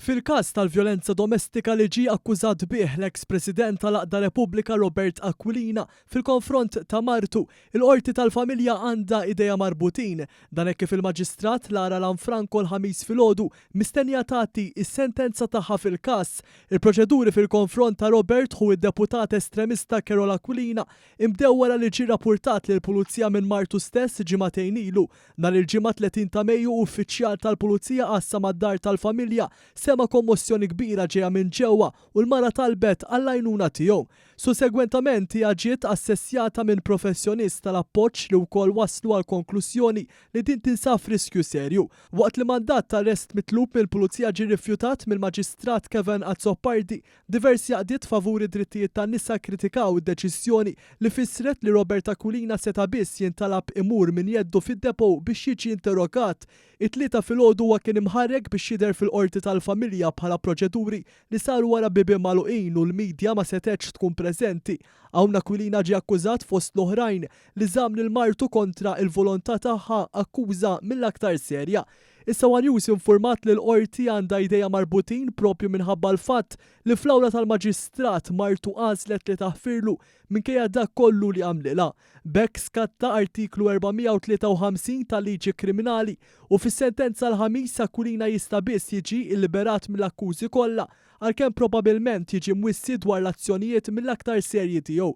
Fil-każ tal-vjolenza domestika li ġie akkużat bih l-eks President tal-Għaqda Repubblika Robert Aquilina fil-konfront ta' martu, il-Qorti tal-Familja għandha idejha marbutin. Dan hekk kif il-Maġistrat Lara Lanfranco l-Ħamis filgħodu mistennija tagħti s-sentenza tagħha fil-każ. Il-proċeduri fil-konfront ta' Robert ħu d-deputat estremista Karol Aquilina inbdew wara li ġie rappurtat lill-Pulizija minn martu stess ġimagħtejn ilu. Nhar il-Ġimgħa 30 ta' Mejju uffiċjal tal-Pulizija għassa mad-dar tal-familja sema' kommossjoni kbira ġejja minn ġewwa u l-mara talbet għall-għajnuna tiegħu. Sussegwentament hija ġiet assessjata minn professjonist tal-appoġġ li wkoll wasslu għall-konklużjoni li din tinsab f'riskju serju. Waqt li mandat ta' arrest mitlub mill-Pulizija ġie rrifjutat mill-Maġistrat Kevin Azzopardi, Diversi għaqdiet favur id-drittijiet tan-nisa kkritikaw id-deċiżjoni li fissret li Robert Aquilina seta' biss jintalab imur minn jeddu fid-depot biex jiġi interrogat. It-Tlieta filgħodu huwa kien imħarrek biex jidher fil-Qorti tal-Familja bħala proċeduri li saru wara bibien magħluqin u l-media ma setgħetx tkun preżenti. Hawn Aquilina ġie akkużat fost l-oħrajn li żamm lil martu kontra il-volontà tagħha, akkuża mill-aktar serja. Issa one News infurmat li l-Qorti għandha jdejha marbutin proprju minħabba l-fatt li fl-awla tal-Maġistrat martu għażlet li taħfirlu minkejja dak kollu li għamlilha. B'hekk skatta artiklu 453 tal-Liġi Kriminali u fis-sentenza l-Ħamis Aquilina jista' biss jiġi illiberat mill-akkużi kollha għalkemm probabilment jiġi mwissi dwar l-azzjonijiet mill-aktar serji tiegħu.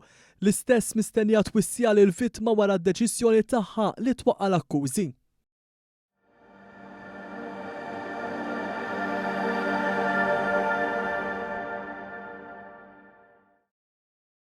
L-istess mistennija twissija lill-vittma wara d-deċiżjoni tagħha li twaqqa' l-akkużi.